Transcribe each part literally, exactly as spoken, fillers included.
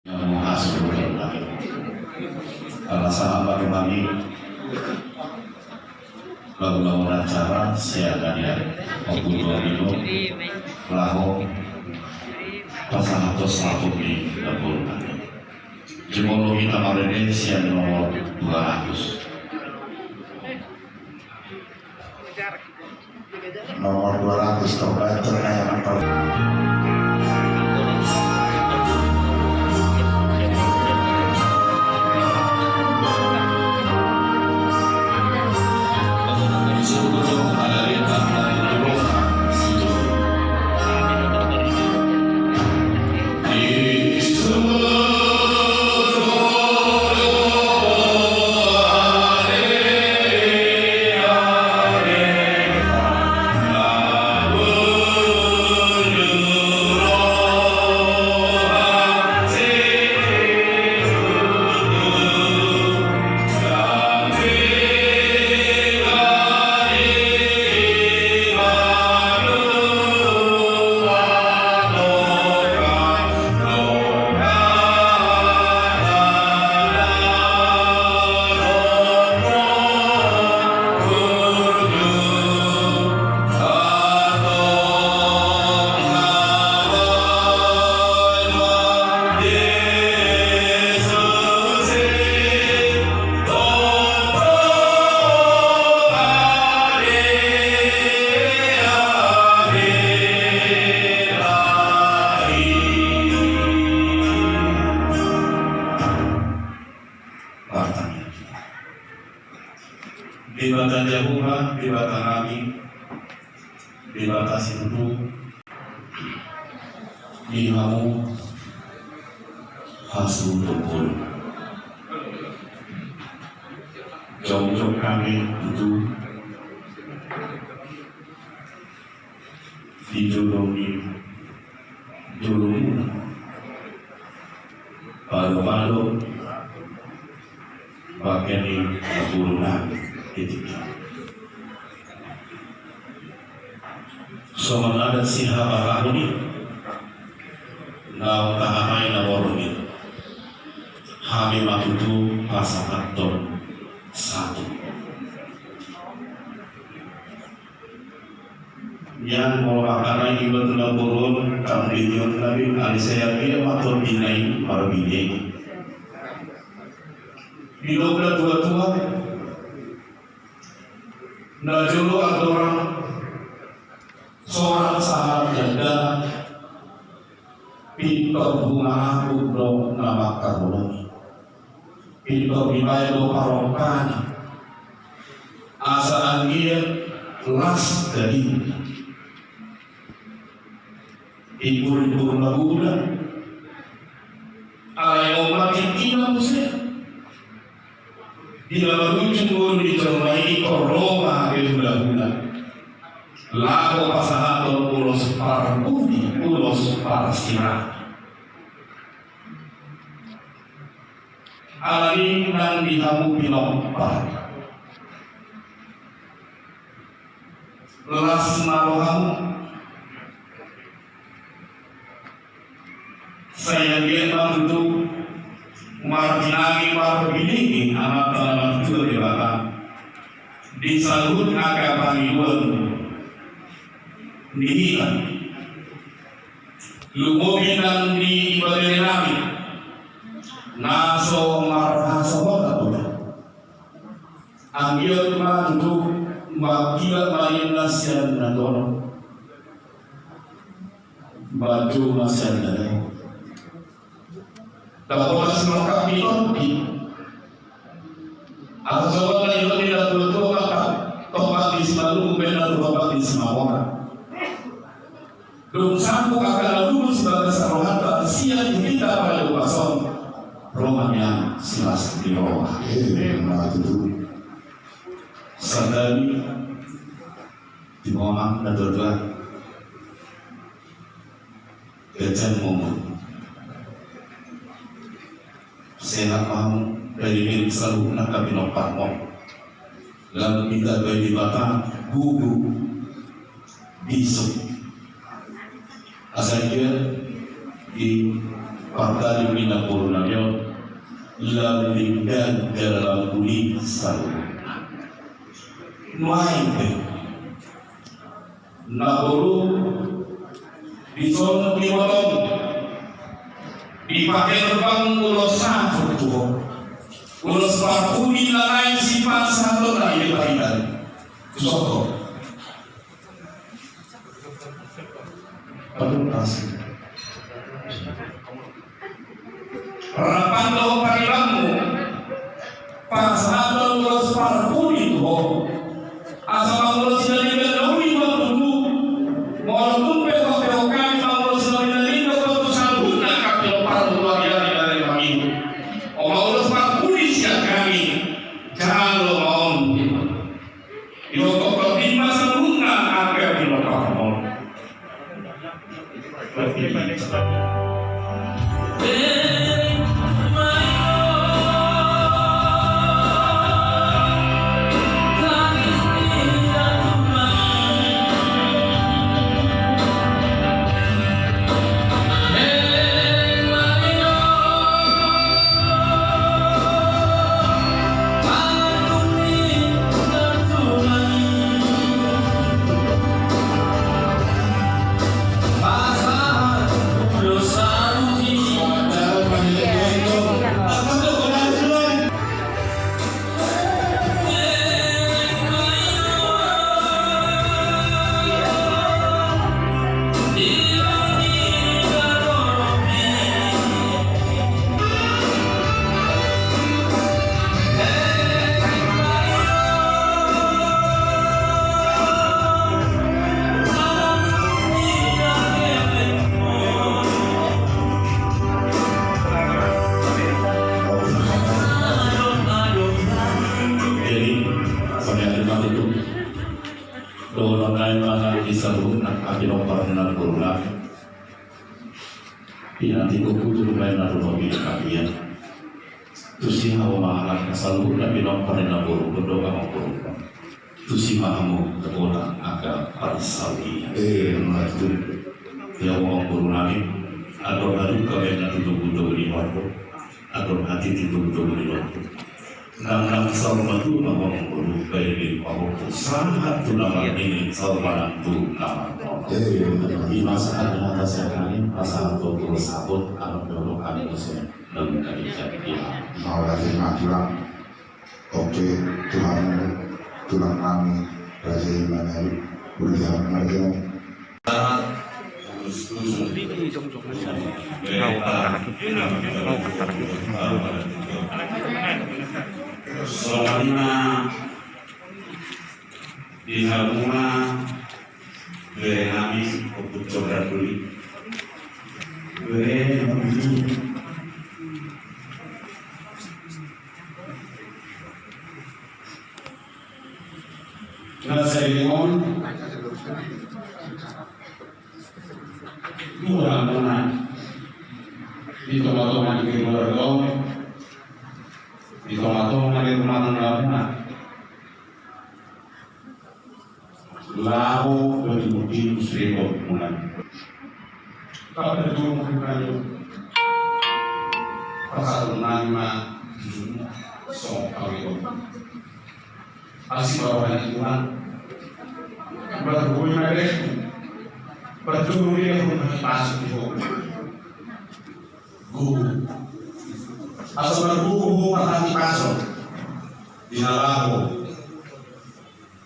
Yang mengasuh. Ala sahat ma tu hami lagu-lagu acara siaga dia waktu dua minggu laho pasahat tu satu di dapur kami. Jumolo hita marende sian nomor dua ratus. Nomor dua ratus, tobat ternai anak. Debata Jahowa, Debata nami, Debata situtu, di hamu hasuhuton bolon. Jongjong hami tutu di jolo ni jolomuna. Pado-pado bagian ni guru nami di tingki. Songon adat sihabarahon i, naung tahamai na boru i, hami ma tutu pasahathon satu. Nian molo makanan iba tu na boru on, tang di tion nami, alai sai anggiat ma tondina i marbinege. Didok na tua-tua, na jolo andorang sorang sahalak janda, pintor humanahak do na mangkaholongi. Pintor dibaen do parongkana asa anggiat las dagingna. Imbur-imbur na gula. Alai on ma tingkina muse. Di na marujung ngolu ni jolma i, tor ro ma be hula-hula laho pasahathon ulos parpudi, ulos parsirang. Alani nang di hamu pinompar, las ma rohamu. Sai anggiat ma tutu martinangi marbinege Amanta na martua Debata di saluhut angka pangidoan ni hita. Lumobi nang di ibebere nami na so marhasohotan tu Tuhan. Anggiat ma tutu mangkilap ma ninna sian na tondong, manjou ma sian na dao. Dapot na sinongkap di topi. Asa songon na nidok ni na tua-tua ma, tompak di simalungun pe na tompak di simamora. Dung sanggup angka na lulus bagasan rohanta sian hita pado pason, ro ma nian silas ni roha. Emma tutu. Sandali. Di momo na tua-tua. Ganjang momo. Sehat ma hamu, daging saluhutna na pinompar on. Lam hita baen Debata, guru, bisop. Asa ia di Partalim ni namboru nami on, lam denggan jala lam uli saluhutna. Nuaeng pe namboru, dison dibotong, dipaherbang ulos sahat tu ho. Ulos parpudi na naeng sipasahatonna i di pariban. Soho. Aduh, asik. Rap dohot paribanmu, pasahathon ulos parpudi tu ho. Asa mangulosi na denggan na uli ma tutu. Molo tung pe ho pe ho hami mangulosi na uli na denggan tu saluhutna angka pinomparmu tu ari-ari na naeng mangihut. O ma ulos parpudi sian hami, jalo ma on. Ihophop ma saluhutna angka pinomparmon. Jadi, sampai akhir mati tu. Dohonon nami ma nang di saluhutna angka pinompar ni namboru nami. Pinantikhon tu baen na dohot i na bagian. Tusi hamu ma nang saluhutna pinompar ni namboru, dohot angka namboru. Tusi ma hamu tebola angka parisaulian. Eh, ma tutu. Ia hamu namboru nami. Andorang hamu baen na tutu buto di warung. Andorang hatiti tutu di warung. Nang nang saur matua ma hamu namboru, baen di pahompu sahat tu na marnini, saur manang tu na marnono. Eh, ima sahat ni hata sian hami, pasahathon tu saput, anak dohot hami muse, nang kami jadi dia. Mauliate ma tulang. Oke, tulang, tulang nami, raja i ma nami, ulihan ma raja. Songon i ma di hamu ma bere nami, Ompu Cokor Duli. Bere nami. Na saleleng on, dua hamuna di tonga-tonga ni keluarga on, di tonga-tonga ni rumah tangga muna. Laho bagi mudi musribot muna. Tapi dulu mungkin pasahaton nami ma songon hami on. Asi bawa ni Tuhan. Berhubung ma deh. Berhubung dia pun masuk di hukum. Guhu. Asa marguhu ma hami pason. Di na laho.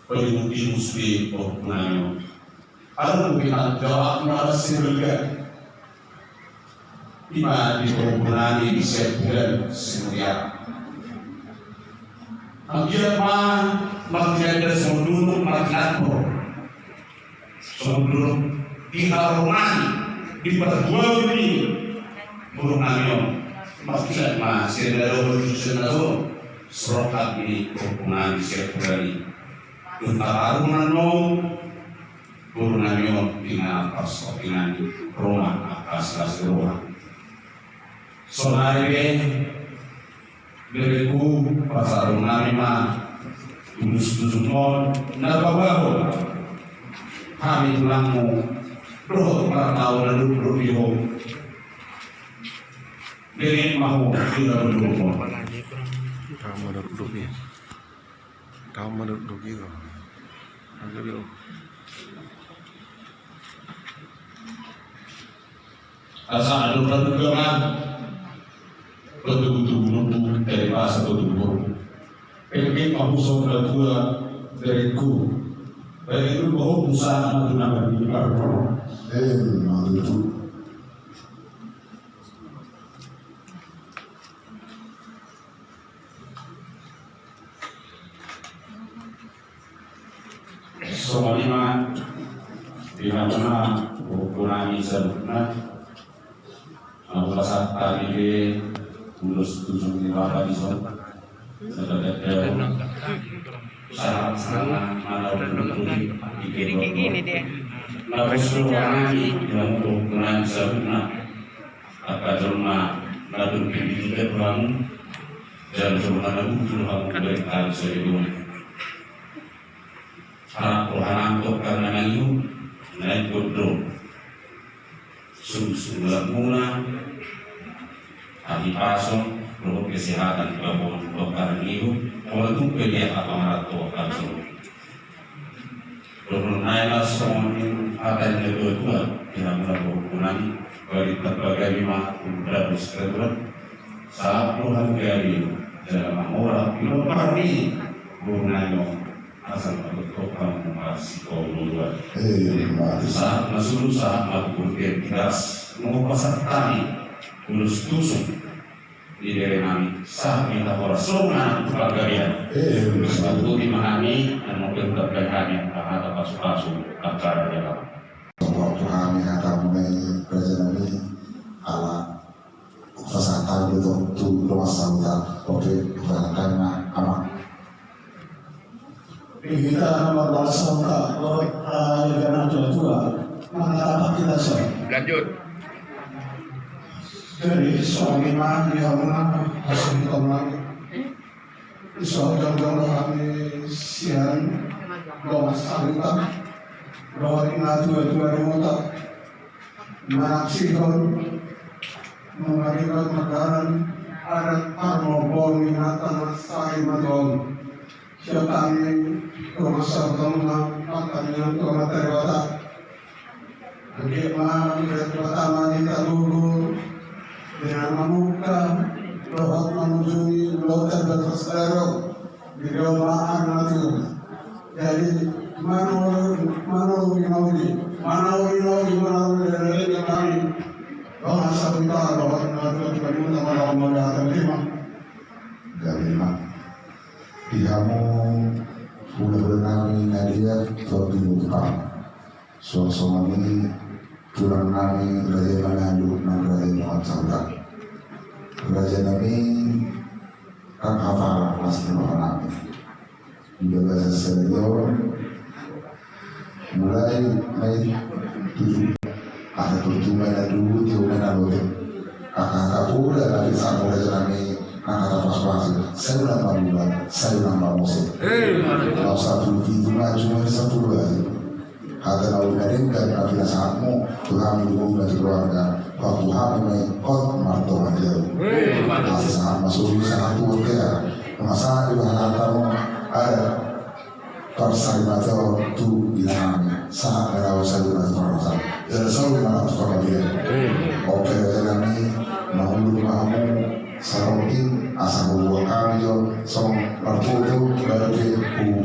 Padimus-dimus di pahompu nami on. Adong do pinahan jawab na sirga. Ima di pahompu nami di Siabulan Simuria. Anggiat ma martinanda songon dolok martinapor. Songon dolok dihormati, diparjual ni boru nami on. Martinanda ma sian na dohot sian na dohot. Serokap ni boru nami sian purani. Dohot taparunan on boru nami on di na parsopingan roma angka silas roha. Sonari be Berengku, pasahaton nami ma ulos-ulos on na paboahon hami tulangmu dohot martau na duduk di ho. Ini mau kita duduk. Kamu duduk, duduk, ya. Kamu duduk, duduk, ya. Agak dulu. Asa adong na dungkon, patubu-tubu nunggu dari masa patubu. Pengke pahuso na tua dari ku. Dari itu bahwa usaha na tu nama di parporo. Eh, memang itu. Songon i ma di hamuna, pahompu nami saluhutna, na hupasahat hami be ulos tusuk ni Debata dison. Sada dada sahat sahat mana ulun di kegini dia. Na pos roha nami di hamu pahompu nami saluhutna. Angka jolma na tung pindidikan hamu, jala jolma na butuh hamu balik kali sariduan. Harap roha nangkok karena nangihut, naik kodo. Sungsung lamuna, hahipason, roh kesehatan, babon, dokter nangihut, pola tung peliak apa marat to kalsong. Dohonon nai ma songon hata ni natuatua, di hamuna pahompu nami, bari tapagabe ma tu dapus ketuan, sahat tu hami gabe, jala mangora, di lompar ni boru nai on, asa matoktop hamu marsipaulu-uluan. Eh, mati. Sahat ma suru, sahat ma tu burgen tigas, mau pasar tani, ulos tusuk. Di bere nami, sahat ma hita horas songon anak tu panggabean. Eh, eh, eh. Satuti ma hami, anu pe hutambai hami, hata pasu-pasu, acara jalan. Waktu hami hata muna i raja nami, ala pasahat hami tu dongan sahuta, oke, pasahat hami ma, ama. Di hita na marbangsa, dohot, ah, di hita na tua-tua, manatap hita so. Lanjut. Jadi, songon i ma di hamuna, hasintongan. Iso jongjongan hami sian dongan sahuta, dohot na tua-tua di huta. Manaksihon, mangarikan mardalan, adat parmogol ni hata na sari maton. Siap kami, rumah sabtong na, makan yang tua mata dewata. Anggiat ma, anggiat pertama di talugu, dengan membuka, dohot mengunjungi, loter dan tersadaro, di domaan natur. Jadi, manur, manur di mauli, manur di mauli, manur di mauli, kami. Doa sabta, doa natur, kami, doa, doa, doa, doa, doa. Gabe ma. Di hamu hulahula nami na dia, topi lupa. Songon i tulang nami raja Manado nang raja Nuansaura. Raja nami, kan hafal mas ni bapa nami. Di bagasan senior, mulai mai tujuh. Angka turtu mai na dulu, dia udah na lote. Angka-angka poda, tapi sang poda janami, angka tapas-pas. Saya udah mambuat, saya udah mamose. Mau satu pintu maju, mai satu lagi. Hata na uli na denggan na pinasahatmu tu hami di rumah, di keluarga, waktu hami mai hot martonga jauh. Hei. Asa sahat ma solu sahat tu hotel. Masa di bahan hatamu ada parsarimateon tu di hami. Sahat ma dao solu na tu parmasalah. Jadi solu ma na tu parmasalah. Hei. Oke, jadi kami mangulu ma hamu sarokin asa hubungan kami jo song marfoto baru ke hu